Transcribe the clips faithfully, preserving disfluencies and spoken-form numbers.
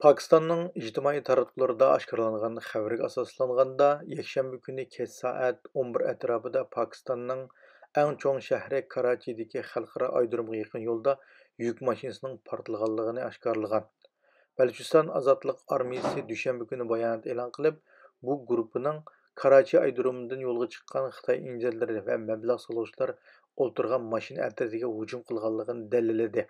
پاكىستاننىڭ ئىجتىمائىي تاراتقۇلىرىدا ئاشكارىلانغان خەۋەرگە ئاساسلانغاندا، يەكشەنبە كۈنى كەچ سائەت ئون بىر ئەتراپىدا پاكىستاننىڭ ئەڭ چوڭ شەھىرى كاراچىدىكى خەلقئارا ئايرودرومغا يېقىن يولدا يۈك ماشىنىسىنىڭ پارتلىغانلىقىنى ئاشكارىلىغان. بەلۇچىستان ئازادلىق ئارمىيىسى دۈشەنبە كۈنى بايانات ئېلان قىلىپ، بۇ گۇرۇپپىنىڭ كاراچى ئايرودرومىدىن يولغا چىققان خىتاي ئىنژېنېرلىرى ۋە مەبلەغ سالغۇچىلار ئولتۇرغان ماشىنا ئەترىتىگە ھۇجۇم قىلغانلىقىنى دەلىللىدى.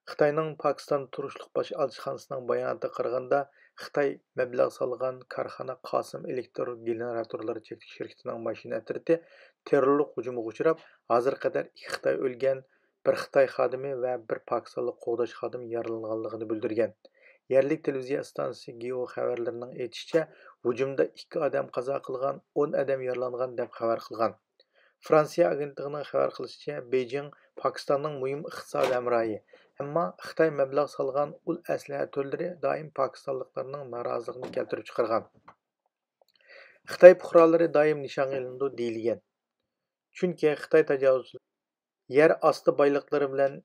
خىتاينىڭ پاكىستاندا تۇرۇشلۇق باش ئەلچىخانىسىنىڭ باياناتىغا قارىغاندا، خىتاي مەبلەغ سالغان كارخانا قاسىم ئېلېكتر گېنېراتورلىرى چەكلىك شىركىتىنىڭ ماشىنا ئەترىتى تېررورلۇق ھۇجۇمىغا ئۇچراپ، ھازىرغا قەدەر ئىككى خىتاي ئۆلگەن، بىر خىتاي خادىمى ۋە بىر پاكىستانلىق قوغداش خادىمى يارىلانغانلىقىنى بىلدۈرگەن. يەرلىك تېلېۋىزىيە ئىستانسىسى گېئو خەۋەرلىرىنىڭ ئېيتىشىچە، ھۇجۇمدا ئىككى ئادەم قازا قىلغان، ئون ئادەم يارىلانغان، دەپ خەۋەر قىلغان. فرانسىيە ئاگېنتلىقىنىڭ خەۋەر قىلىشىچە، بېيجىڭ پاكىستاننىڭ مۇھىم ئىقتىسادىي ھەمراھى، ئەمما خىتاي مەبلەغ سالغان ئۇل ئەسلىھە تۈرلىرى دائىم پاكىستانلىقلارنىڭ نارازىلىقىنى كەلتۈرۈپ چىقارغان. خىتاي پۇقرالىرى دائىم نىشانغا ئېلىنىدۇ دېيىلگەن. چۈنكى خىتاي تاجاۋۇزچىلىرى يەر ئاستى بايلىقلىرى بىلەن،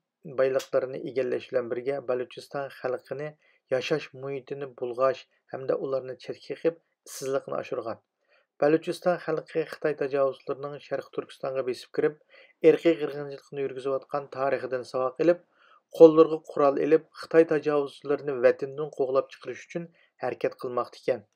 بايلىقلىرىنى ئىگىلەش بىلەن بىرگە، بەلۇچىستان خەلقىنى ياشاش مۇھىتىنى بۇلغاش ھەمدە ئۇلارنى چەتكە قېقىپ، ئىشسىزلىقنى ئاشۇرغان. بەلۇچىستان خەلقى خىتاي تاجاۋۇزچىلىرىنىڭ شەرقىي تۈركىستانغا بېسىپ كىرىپ، ئىرقىي قىرغىنچىلىقنى يۈرگۈزۈۋاتقان تارىخىدىن ساۋاق ئېلىپ، قوللىرىغا قورال ئېلىپ، خىتاي تاجاۋۇزچىلىرىنى ۋەتىنىدىن قوغلاپ چىقىرىش ئۈچۈن ھەرىكەت قىلماقتا ئىكەن.